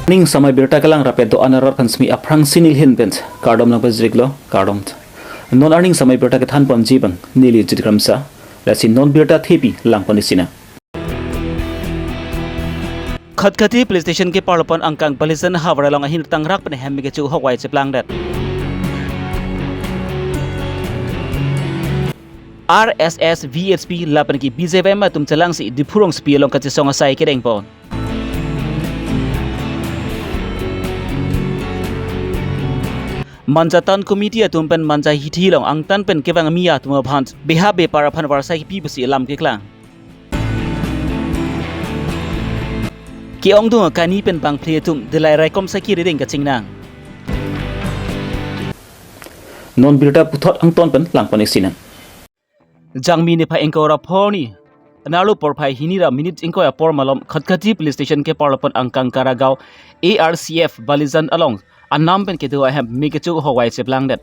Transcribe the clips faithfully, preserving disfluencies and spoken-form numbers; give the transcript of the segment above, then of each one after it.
Ning samai birta kelang rapet do-an arat aphan semi aphrangsi nelihin pen kardom lang pajirlo, kardom. Non arni samai birta kethan ponji abang neli Jit Kramsa, lasi non birta thepi lang pon isi nang. Khatkhati Police Station keparlo pen angkang Balijan havar along ahin tangrak pen hem me kecho ahokvai cheplangdet. R S S, V H P lapen ke B J Y M atum chelangsi Diphu rongsopi along kachesong asai kedeng pon. Manja Town Committee atum pen Manja hithi along angtan pen kevang mi atum aphan beha bepar aphan varsai kipi pusi alam keklang. Ke-ongdung akani pen bangphli atum delai raikom saki riding kachingnang. Non birta puthot angton pen lang pon isi nang. Jangmi niphai ingkoi ra pho arni, arlo porphai hini ra minute ingkoi apor malom Khatkhati Police Station keparlo pen angkang Karagaon A R C F Balijan along anam pen kedo ahem me kecho ahokvai cheplangdet.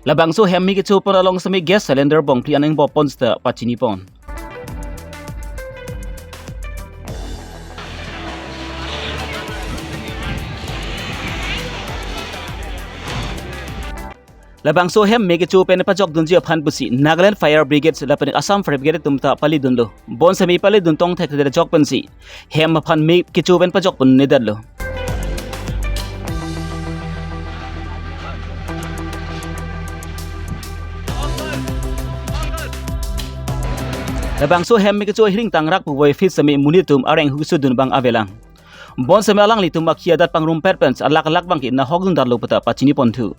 Labangso hem me kecho pon along semi gas cylinder bongphli aning bo pon seta pachini pon. Labangso hem me kecho pen pajok dunji aphan pusi Nagaland Fire Brigade lapen Assam Fire Brigade atum ta pali dunlo. Bonsemi pali dun tong thekthedet ajok pensi hem aphan me kecho pen pajok pon nedetlo. Labangso hem me kecho hiring tangrak puvoiphit semi monit atum areng husu dun abang avelang. Bonsemi alanglitum akhei adat pangrumpet pen alak alak abang ke nahok dundetlo puta pachini ponthu.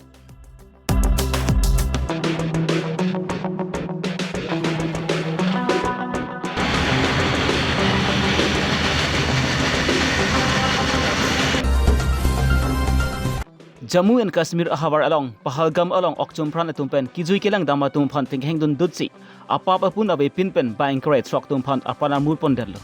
Jammu and Kashmir ahavar along Pahalgam along okchum pran atum pen kejui kelang dam atum aphan tingheng dundutsi apap apun avepin pen ba ingkoi throk atum aphan arpan armur pondetlo.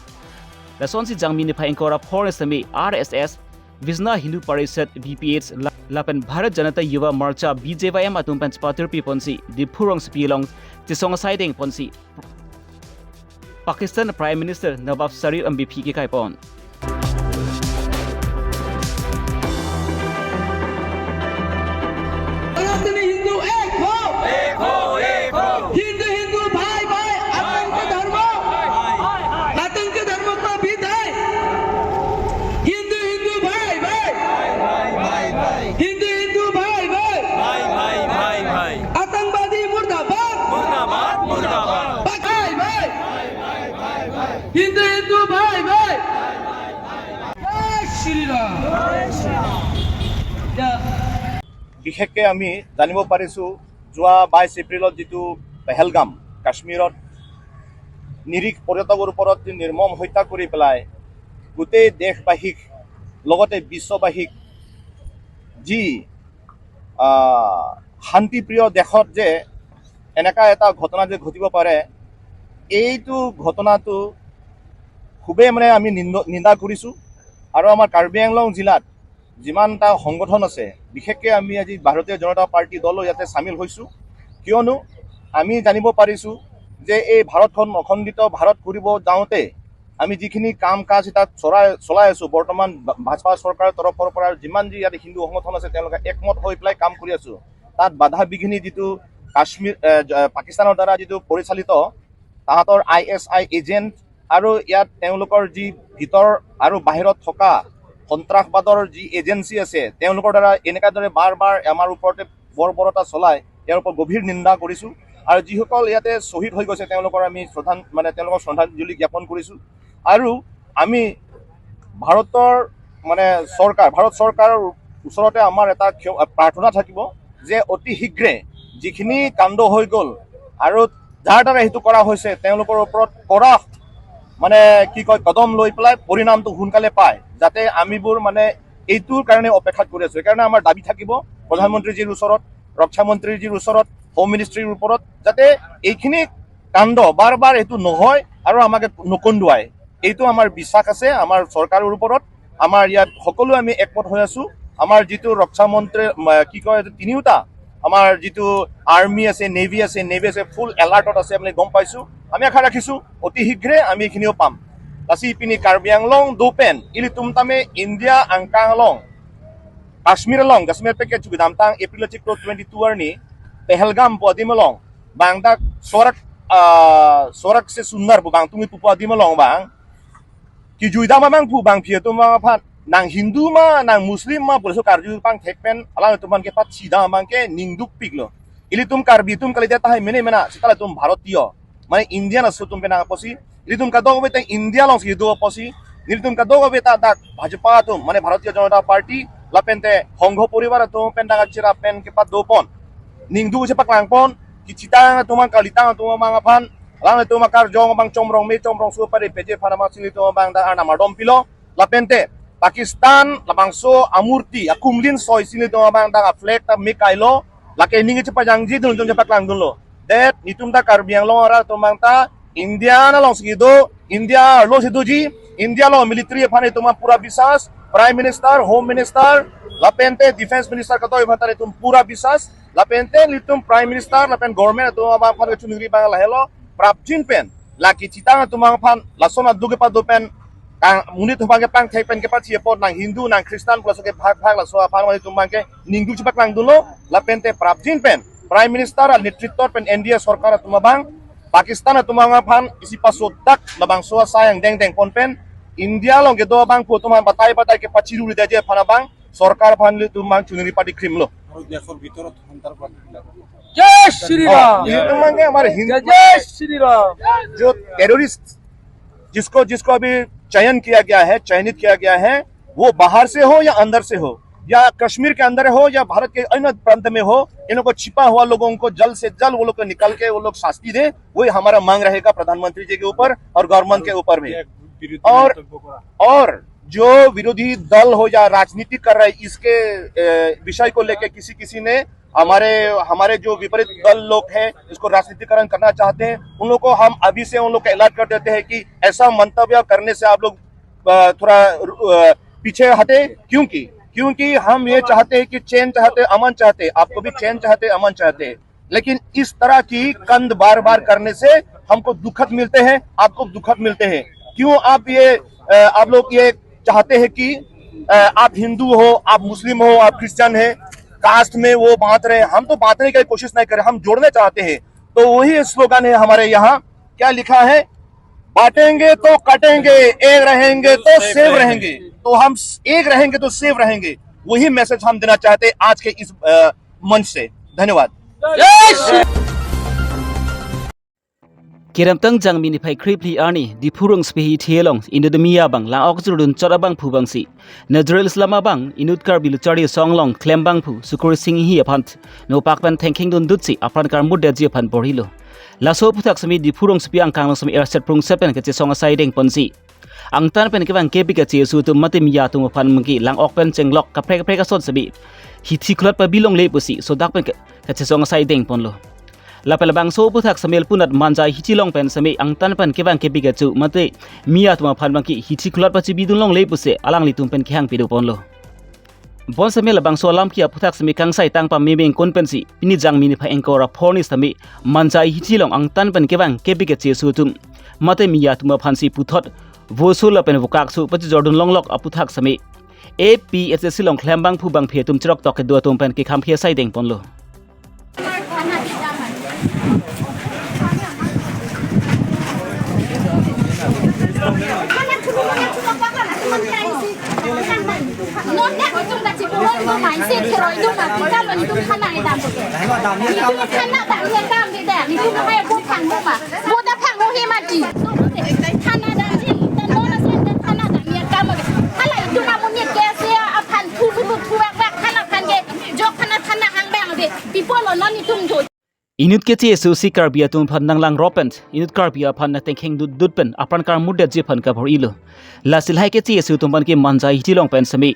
Lasonsi Jangmi niphai ingkoi ra pho arni semi R S S, Vishwa Hindu Parishad, V P H, la-, lapen Bharat Janata Yuva Morcha, B J Y M atum pen chepatirpi ponsi Diphu rongsopi along chesong asai deng ponsi Pakistan Prime Minister Nawaz Sharif M B P kekai pon. Bharat में हिंदू एक हो। एक हो, एक हो। हिंदू, हिंदू भाई, भाई, आतंक धर्म। आतंक धर्म को भी दाई। हिंदू, हिंदू भाई, भाई। हिंदू, हिंदू भाई, भाई। आतंकवादी मुर्दाबाद। मुर्दाबाद, मुर्दाबाद। भाई, भाई। हिंदू, हिंदू भाई, भाई। जय श्री राम। বিশেষকৈ আমি জানিব পাৰিছো, যোৱা বাইছ এপ্ৰিলত যিটো পেহেলগাম, কাশ্মীৰত নিৰীহ পৰ্যটকৰ ওপৰত যি নিৰ্মম হত্যা কৰি পেলাই গোটেই দেশবাসীক, লগতে বিশ্ববাসীক যি, আহ, শান্তিপ্ৰিয় দেশত যে এনেকা এটা ঘটনা যে ঘটিব পাৰে, এইটো ঘটনাটো খুবেই মানে আমি নিন্দ-, নিন্দা কৰিছো। আৰু আমাৰ কাৰ্বি আংলং জিলাত যিমানটা সংগঠন আছে, বিশেষকৈ আমি আজি ভাৰতীয় জনতা পাৰ্টি দলো ইয়াতে চামিল হৈছো, কিয়নো আমি জানিব পাৰিছো যে এই ভাৰতখন অখণ্ডিত ভাৰত কৰিব যাওঁতে আমি যিখিনি কাম কাজ তাত চলাই, চলাই আছো, বৰ্তমান ভা-, ভাজপা চৰকাৰৰ তৰফৰ পৰা যিমান যি ইয়াতে হিন্দু সংগঠন আছে, তেওঁলোকে একমত হৈ পেলাই কাম কৰি আছো। তাত বাধা বিঘিনি যিটো কাশ্মীৰ, এ, জ-, পাকিস্তানৰ দ্বাৰা যিটো পৰিচালিত, তাহাঁতৰ আই এছ আই এজেণ্ট আৰু ইয়াত তেওঁলোকৰ যি ভিতৰ আৰু বাহিৰত থকা সন্ত্ৰাসবাদৰ যি এজেঞ্চি আছে, তেওঁলোকৰ দ্বাৰা এনেকুৱা দৰে বাৰ বাৰ আমাৰ ওপৰতে বৰ্বৰতা চলাই, ইয়াৰ ওপৰত গভীৰ নিন্দা কৰিছো। আৰু যিসকল ইয়াতে শ্বহীদ হৈ গৈছে, তেওঁলোকৰ আমি শ্ৰদ্ধা, মানে, তেওঁলোকক শ্ৰদ্ধাঞ্জলি জ্ঞাপন কৰিছো। আৰু আমি ভাৰতৰ, মানে, চৰকাৰ, ভাৰত চৰকাৰৰ ওচৰতে আমাৰ এটা ক্ষম-, প্ৰাৰ্থনা থাকিব যে অতি শীঘ্ৰে যিখিনি কাণ্ড হৈ গ'ল আৰু যাৰ দ্বাৰা সেইটো কৰা হৈছে, তেওঁলোকৰ ওপৰত কড়া, মানে, কি কয়, কদম লৈ পেলাই পৰিণামটো সোনকালে পায়, যাতে আমিবোৰ, মানে, এইটোৰ কাৰণে অপেক্ষাত কৰি আছো। সেইকাৰণে আমাৰ দাবী থাকিব প্ৰধানমন্ত্ৰীজীৰ ওচৰত, ৰক্ষা মন্ত্ৰীজীৰ ওচৰত, হোম মিনিষ্ট্ৰীৰ ওপৰত, যাতে এইখিনি কাণ্ড বাৰ বাৰ এইটো নহয় আৰু আমাকে নকন্দুৱায়। এইটো আমাৰ বিশ্বাস আছে আমাৰ চৰকাৰৰ ওপৰত। আমাৰ ইয়াত সকলো আমি একমত হৈ আছো। আমাৰ যিটো ৰক্ষা মন্ত্ৰী, ম, কি কয়, এইটো তিনিওটা আমাৰ যিটো আৰ্মি আছে, নেভি আছে, নেভি আছে, ফুল এলাৰ্টত আছে, আপুনি গম পাইছো। আমি আশা ৰাখিছো অতি শীঘ্ৰে আমি এইখিনিও পাম। Lasi pini Karbi Anglong do pen ilitum tame India angkang along, Kashmir along, Kashmir package kedamtang April achiklo twenty-two arni Pahalgam pu adim along bang dak sorak, ah, sorak se sundar pu bang tungui pupo adim along bang kijuidam abang pu bangpi atum bang aphan nang Hindu ma, nang Muslim ma pu laso karju pangthek pen alangtum aphan kepachidam abang ke ningdukpiklo. Ilitum Karbi atum kalidet tahai mene mena, seta latum Bharatiya, mane Indian aso atum pen nang apotsi. Ilitum kadokave ta India alongsi do apotsi. Ilitum kadokave ta dak Bhajpa atum, mane Bharatiya Janata Party, lapente Sangho Poribar atum pen dak achirap pen kepadopon, ningduk chepaklangpon, kechitang atum, kalitang atum abang aphan, alangtum akarjong abang chomrong me chomrong su pare peje aphan abang si ilitum abang dak arnam ardom pilo. Lapente Pakistan labangso amurti, akumlin soi si ilitum abang dak aflag ta me kailo, lake ning chepajangji dun, dun chepaklangdunlo. That nitum ta Karbi Anglong arat atum abang ta India alongsi do, India alongsi doji, India along military aphan itum pura biswas, Prime Minister, Home Minister, lapente Defence Minister kadokave aphan ta itum pura biswas, lapente ilitum Prime Minister, lapen government atum abang aphan kachiningri abang lahelo, prapjin pen, lake kechitang atum abang aphan, lason aduk kepado pen, kang monit abang kepangthek pen kepachi apot nang Hindu, nang Christian, pu laso ke bhag bhag laso aphan itum abang ke ningduk chepaklangdunlo, lapente prapjin pen Prime Minister anetritwo pen N D A sorkar atum abang, Pakistan atum abang aphan isi pasodak labangso asai angdeng dengpon pen India along kedo abangphu atum aphan batai batai kepachiruri detji aphan abang sorkar aphan ilitum abang chunri padi krimlo. আৰু দেশৰ ভিতৰত সন্ত্ৰাসবাদ। জয় শ্ৰীৰাম। हाँ, ये तो मांगे हमारे हिंदू, जय जय श्रीराम। जो टेररिस्ट जिसको, जिसको अभी चयन किया गया है, चयनित किया गया है, वो बाहर से हो या अंदर से हो, या कश्मीर के अंदर हो या भारत के अन्य प्रांत में हो, इन लोगों को, छिपा हुआ लोगों को जल्द से जल्द वो लोग को निकाल के वो लोग शास्ति दे, वही हमारा मांग रहेगा प्रधानमंत्री जी के ऊपर और गवर्नमेंट के ऊपर भी। और, और जो विरोधी दल हो या राजनीति कर रहे, इसके, ए, विषय को लेके किसी किसी ने हमारे, हमारे जो विपरीत दल लोग हैं, इसको राजनीतिकरण करना चाहते हैं, उन लोग को हम अभी से उन लोग को अलर्ट कर देते हैं कि ऐसा मंतव्य करने से आप लोग, अ, थोड़ा, अ, पीछे हटे। क्योंकि, क्योंकि हम ये चाहते हैं कि चैन चाहते, अमन चाहते, आपको भी चैन चाहते, अमन चाहते, लेकिन इस तरह की कंद बार बार करने से हमको दुखद मिलते हैं, आपको दुखद मिलते हैं। क्यों आप ये, अ, आप लोग ये चाहते हैं कि, अ, आप हिंदू हो, आप मुस्लिम हो, आप क्रिश्चियन है, कास्ट में वो बांट रहे हैं? हम तो बांटने की कोशिश नहीं कर रहे, हम जोड़ना चाहते हैं। तो वही स्लोगन है हमारे यहाँ। क्या लिखा है? बांटेंगे तो कटेंगे, एक रहेंगे तो सेफ रहेंगे। तो हम एक रहेंगे तो सेफ रहेंगे, वही मैसेज हम देना चाहते हैं आज के इस, अ, मंच से। धन्यवाद। Kedamtang Jangmi niphai krephli arni Diphu rongsopi hithi along inut miya abang lang-ok jurdun chot abangphu abangsi Nazareth Islam abang inut Karbi Lo Charli Asong along klem abangphu Sukursing Enghi aphan nopak pen thengkheng dundutsi apran karmut detji aphan porhilo. Laso aphuthak semi Diphu rongsopi angkang along semi erset prungset pen kachesong asai dengponsi angtan pen kevang kepik kachesu atum mate miya atum aphan mungki lang-ok pen chenglok kaprek kaprek ason semi hithi khulat pabi longle pusi sodak pen ke-, kachesong asai dengponlo. Lapen labangso aphuthak semi lapunat Manja hithi along pen semi angtan pen kevang kepik kachesu mate miya atum aphan mungki hithi khulat pachibidun longle pusi alanglitum pen kehang pidoponlo. Bonsitame labangso alam ke aphuthak semi kangsai tang pameme ingkon pensi pini Jangmi niphai ingkoi ra phongo arni sitame Manja hithi along angtan pen kevang kepik kachesu atum mate miya atum aphansi puthot voso lapen vokak su pachijordun longlok aphuthak semi A P H L C along klem abangphu bangphi atum chiroktok kedo atum pen kekhamphi asai dengponlo. Inut kechesu si Karbi atum aphan nanglangrop pen inut Karbi aphan nangtengkheng dutdut pen apran karmut detji aphan kabor-ilo. Lasi lahai kechesu atum aphan ke Manja hithi along pen semi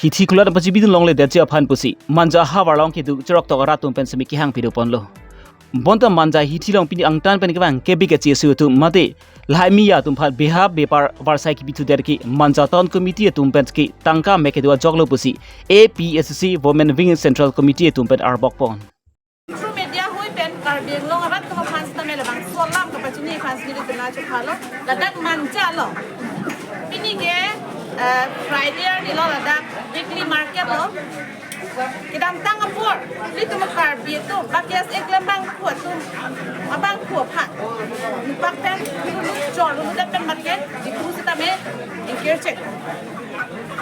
hithi khulat pachibidun longle detji aphan pusi Manja havar along kedo chiroktok arat atum pen semi kehang pidoponlo. Bonta Manja hithi along pini angtan pen kevang kepik kachesu atum mate lahai miya atum aphan bihap bepar varsai kepithu det ke Manja Town Committee atum pen ke tangka me kedo ajoklo pusi A P H L C Women Wing Central Committee atum pen arbokpon. Through media hui pen Karbi Anglong arat atum aphan sitame labangso alam kapachini aphan sini dituna chuphalo. Ladak Manja lo. Ke, eh, Friday arni lo, ladak weekly market lo. Kedamtang apor, ilitum Karbi atum, ba K S A klem abangphu atum, abangphu aphan, ningpak pen, lulu chor, lulu det pen market, Diphu sitame, ingkir chek.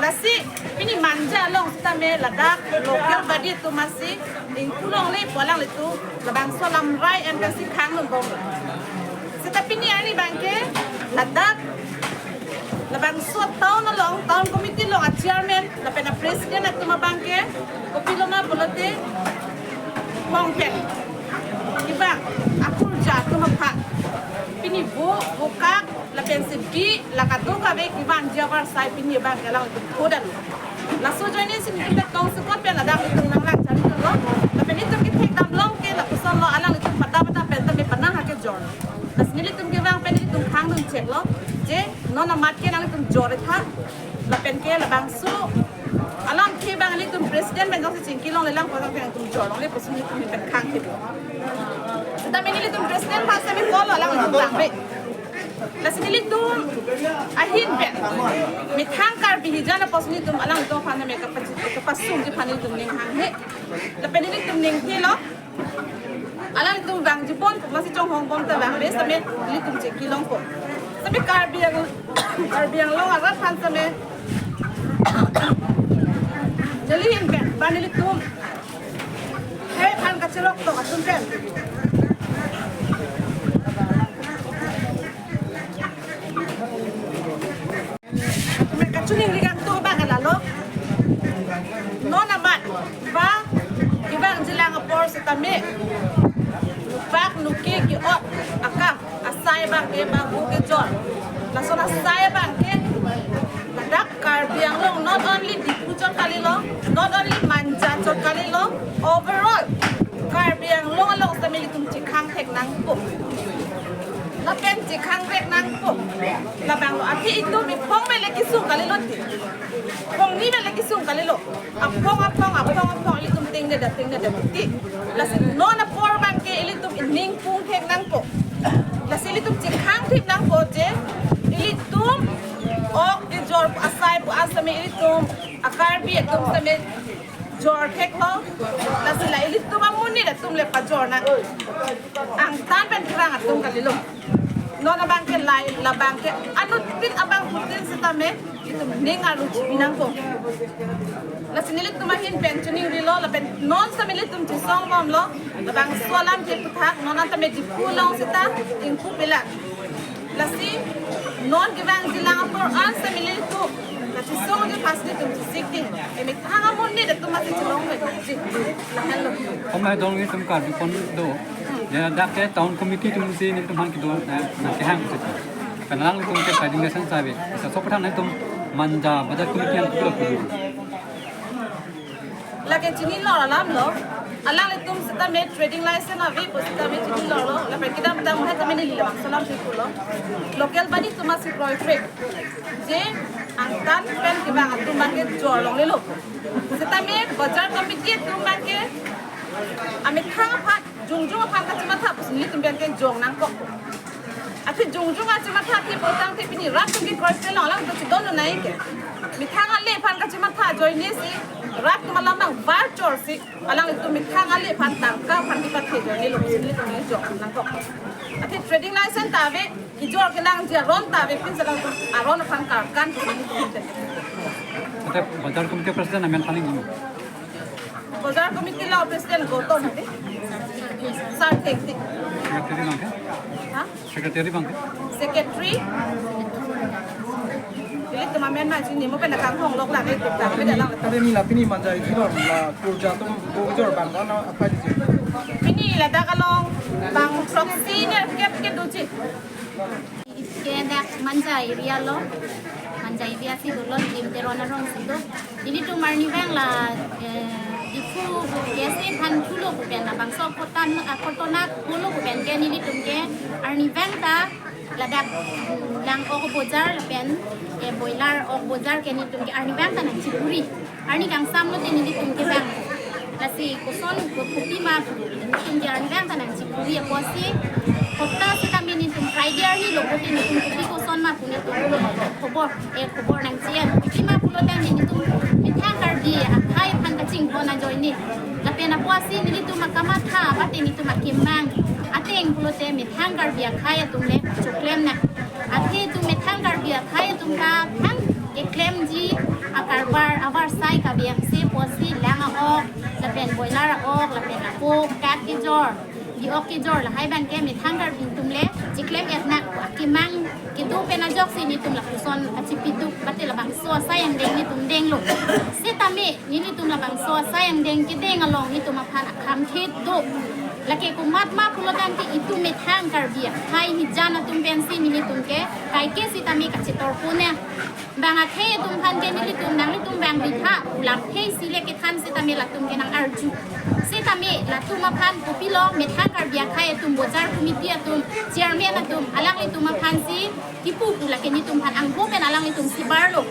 Lasi, pini Manja along sitame, ladak local body atum masi, ingpu longle pu alanglitum, labangso alam rai en pensi khang nungbom. Seta pini arni abangke, ladak, labangso town along, town committee along a chairman, lapen a president atum abangke, kopiloma pulote, hong pen. Kevang, akurja atum aphan. Pini vo, vokak, lapen si bi, la kadokave kevangji avar asai pini abangke alangtum phodan. Laso ajoine si nelitum tong sekot pen ladak nelitum nanglang charli lo. Lapen nelitum kethek dam long ke lapuson lo alanglitum pada pada pen tame panang ha kejor. Lasi nelitum kevang pen nelitum khang dun chek lo. Je non amat ke nangtum jor tha. Lapen ke labangso alam ke abang nelitum president pen jongsi chingki longle lang ko nangtum jor longle pusi nelitum pen khang ke. Seta nelitum president aphan semi call lo alanglitum bang be. Lasi nelitum ahin pen methang Karbi hijan apotsi nelitum alangtum aphan me kapachit kapasungji aphan nelitum ning hanghe. Lapen nelitum ning thilo. Alangtum vangji pon, masi chonghong pon ta vang be, sitame nelitum chingki longpo. Sitame Karbi Ang-, Karbi Anglong arat aphan sitame. Jali hin pen, ba nelitum. Hei aphan kachelok tok atum pen. Kachiningri kangtung abang lalo. Non amat ba kevangji lang apor sitame. Pak nuki ke-ot akam asai abangke ba hu kejor. Lason asai abangke ladak Karbi Anglong not only Diphu chot kalilo, not only Manja chot kalilo, overall Karbi Anglong along sitame ilitum chekhang thek nangpo. Lapen chekhang thek nangpo. Labang lo, athe itum iphong mele kesung kalilo ti. Phongni mele kesung kalilo. Aphong, aphong, aphong, aphong, ilitum ting de da, ting de da ti. Lasi non apor abangke ilitum ining pung thek nangpo. Lasi ilitum chekhang thek nangpo je, ilitum ok kejor asai pu asitame ilitum a Karbi atum sitame jor thek lo. Lasi la ilitum amonit atum le pajor nang. Angtan pen pherang atum kalilo. Non abangke lai, labangke anuttin abangphutin sitame itum ning arlo chipi nangpo. Lasi nelitum ahin pen chiningrilo, lapen non sitame ilitum chesong bomlo, labangso alam ke puthak, non an tame Diphu along sita ingpu pilat. Lasi non kevangji lang apor an sitame ilitum kachesongji aphan si nelitum chesik ting. Emethang amonit atum masi chelong pen ji. Lahenlo. Om hai dong itum Karbi pon do. Ya dak ke town committee atum si nelitum aphan kedo, eh, nangkehang si. Pen alanglitum ke trading license ave. Sa sopathan nelitum Manja bazar committee aphan kedo. Lake chinilo alam lo. Alanglitum sitame trading license ave pu sitame chinilo lo. Lapen kedamtang hai tame neli labangso alam si pulo. Local body atum masi kroi kroi. Je angtan pen kevang atum abangke jor longlelo. Sitame bazar committee atum abangke amethang aphan, jongjong aphan kachematha pusi nelitum abangke jong nangkok. Athe jongjong achematha ke botang te pini rat atum ke kroi kroi lo, alangtum chedon lo nai ke. Methang ale aphan kachematha ajoine si rat atum alam abang var chor si alanglitum methang ale aphan tangka aphan kepathe ajoine lo pusi nelitum jong nangkok. Athe trading license ta ave, kejor kenangji aron ta ave, pin si alangtum aron aphan karkan pusi nelitum. Ante bazar committee president amen paling ini. Bazar committee lo president Gautam ante. Sar Thengti. Secretary abangke? Ha? Secretary abangke? Secretary. Ilitum amen ma chini mo pen kanghong lok la, ilitum ta pen lang. Tadi ni la pini Manja isi lo, la kurja atum bujor bang kono apa di sini? Pini ladak along bang proxy ne kep ke doji. Ke dak Manja area lo, Manja area si dolo, Lim Teron arong si do. Nelitum arnivang la, eh, Diphu K S A aphan thulo pu pen labangso kotan, ah, kotonak pulo pu pen ke nelitum ke arnivang ta ladak, mm, lang ok bojar lapen, eh, boiler ok bojar ke nelitum ke arnivang ta nangchipuri. Arni kangsam lo te nelitum kevang. Lasi koson kopi ma nelitum ke arnivang ta nangchipuri apotsi Hopta sitame nelitum Friday arni lo pute nelitum kopi koson ma pu nelitum khobor, eh, khobor nangji-en. Kopi ma pulote nelitum methang Karbi akhai aphan kachinghon ajoine. Lapen apotsi nelitum akamatha, mate nelitum akemang ateng pulote methang Karbi akhai atum le choklem nang. Athe itum methang Karbi akhai atum ta thang keklemji akarbar avarsai kavangse apotsi lang a-ok, lapen boiler a-ok, lapen ako kak kejor, di-ok kejor lahai abangke methang Karbi atum le chiklem-et nang. Akemang kedo pen ajoksi nelitum lapuson kachipidup, mate labangso asai angdeng nelitum denglo. Sitame nelitum labangso asai angdeng kedeng along nelitum aphan akham khe do. Lake komat ma pulotangte itum methang Karbi akhai hijan atum pensi nelitum ke kaike sitame kachetor pune. Bang akhei atum aphan ke nelitum nanglitum bang bitha ulam khei si le kethan sitame latum ke nang-arju. Sitame latum aphan kopilo methang Karbi akhai atum bojar committee atum, chairman atum, alanglitum aphansi kipu pu lake nelitum aphan angho pen alanglitum si barlo.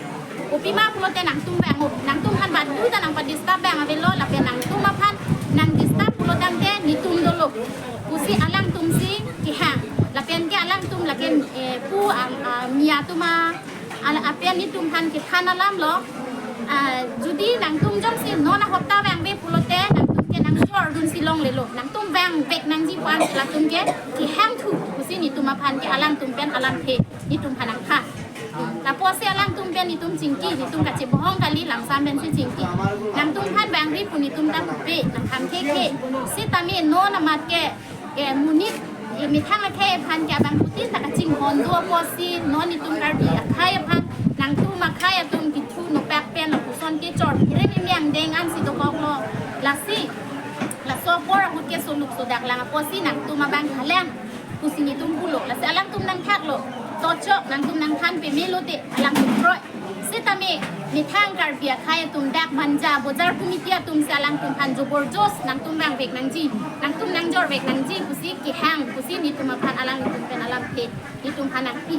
Kopi ma pulote nangtum bang o, nangtum aphan badu ta nangpa-disturb bang avelo, lapen nangtum aphan nang-disturb pulotangte nelitum dolo pusi alangtum si kehang. Lapen ke alangtum lake, eh, pu ang, ah, mi atum a, ala apen nelitum aphan kethan alam lo. Ah, jodi nangtum jongsi non ahopta vangve pulote nangtum ke nangjordun si longlelo. Nangtum vangvek nangji pu-an latum ke kehangthu pusi nelitum aphan ke alangtum pen alamthe nelitum aphan nangthan. Lapusi alangtum pen nelitum chingki, nelitum kachebohong kali, lamsam pensi chingki. Nangtum aphan vangri pu nelitum ta pupe, nangkham khekhe. Sitame non amat ke, ke monit, eh, methang akhei aphan ke abangphutin ta kachinghon do apotsi non nelitum Karbi akhai aphan nangtum akhai atum kithu nopak pen lapuson kechor phere meme angdeng ansi dokoklo. Lasi laso apor ahut ke soluk sodak lang apotsi nangtum abang halang pusi nelitum pulo. Lasi alangtum nangthaklo. To chok, nangtum nangthan peme lote alangtum kroi. Sitame methang Karbi akhai atum dak Manja bojar committee atum si alangtum aphan joborjos nangtum vangvek nangji, nangtum nangjorvek nangji pusi kehang pusi nelitum aphan alangtum pen alamthe nelitum aphan nangpi.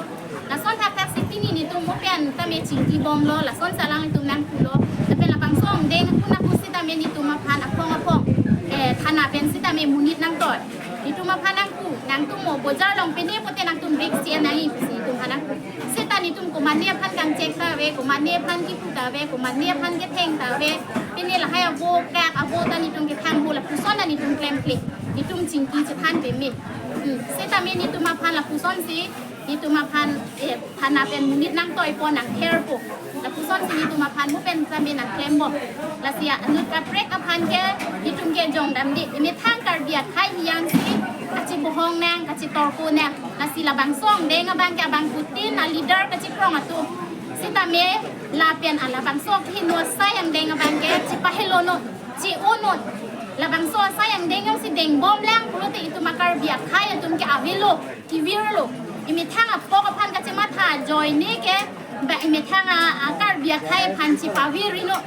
Lason thakthak si pini nelitum mo pen tame chingki bomlo, lasonsi alangtum nangpulo. Lapen labangso angdeng kuna pu sitame nelitum aphan aphong aphong, eh, thana pen sitame monit nangtoi. Nelitum aphan nangpu, nangtum mo bojar along pine pute nangtum risk si-en nangji pusi nelitum aphan nangpu. Seta nelitum komatne aphan kangchek ta ave, komatne aphan kipu ta ave, komatne aphan ketheng ta ave. Pine lahai avo kak avo ta nelitum kethang ho, lapuson ta nelitum klemkle. Nelitum chingki chethan peme. Hmm. Sitame nelitum aphan lapusonsi nelitum aphan, eh, thana pen monit nangtoi pon nangther po. Lapusonsi nelitum aphan mo pen tame nangklem bom. Lasi anut kaprek aphan ke nelitum ke jongdamde. Methang Karbi akhai hiyan si kachebohong nang, kachetor ko nang. Lasi labangso angdeng abang ke abangphutin a-leader kachikrong atum. Sitame lapen alabangso kehingno asai angdeng abang ke chipahelo non, chi-o non. Labangso asai angdeng jongsi dengbom lang pulote itum a-Karbi akhai atum ke avelo, kivirlo. Imethang apok aphan kachematha ajoine ke ba imethang a, a-Karbi akhai aphan chipavir-ri non.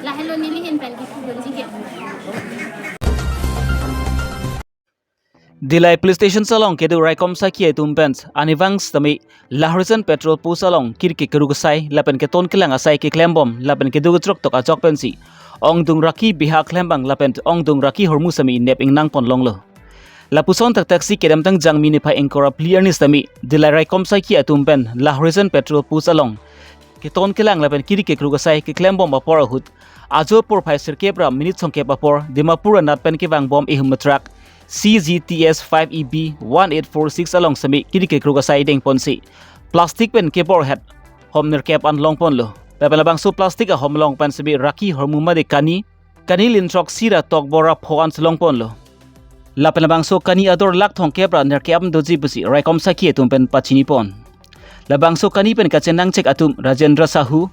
Lahelo neli ahin pen kipudunji ke. Dillai Police Station along kedo raikom sakhi atum pen arnivang sitame Lahorijan Patrol Post along kiri kekruk asai lapen keton kelang asai keklembom lapen kedo kechoktok achok pensi ongdung raki beha klembang lapen ongdung raki hormu sitame nep ingnang pon longlo. Lapuson thakthak si kedamtang Jangmi niphai ingkoi ra phli arni sitame Dillai raikom sakhi atum pen Lahorijan Patrol Post along keton kelang lapen kiri kekruk asai keklembom apor ahut ajo porphai sirkep ra minute songkep apor Dimapur anat pen kevangbom ihum truck C G T S five E B one eight four six along sitame kiri kekruk asai dengponsi plastic pen kebor het hom nerkep an longponlo. Lapen labangso plastic ahom along pen sitame raki hormu mate kani, kani linthrok sira tokbor ra pho an si longponlo. Lapen labangso kani ador lakh thomkep ra nerkep an doji pusi raikom sakhi atum pen pachinipon. Labangso kani pen kachenangchek atum Rajendra Sahu,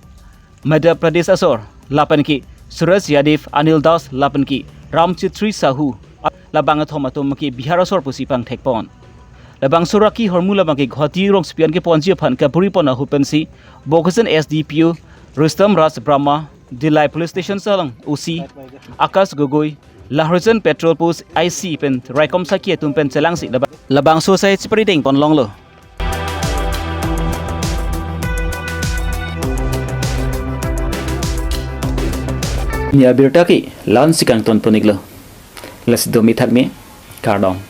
Madhya Pradesh asor, lapen ke Suresh Yadav, Anil Das, lapen ke Ram Chetri Sahu, labang athom atum ke Bihar asor pusi pangthekpon. Labangso raki hormu labang ke Guwahati rongsopi an keponji aphan kaburi pon ahut pensi Bokajan S D P O Rustom Raj Brahma, Dillai Police Station along O C Akash Gogoi, Lahorijan Patrol Post I C pen raikom sakhi atum pen chelangsi labang, labangso asai chipari dengpon longlo. Ni abirta ke la-ansi kangton pon-iklo. Lasi domi thakmi, kardom.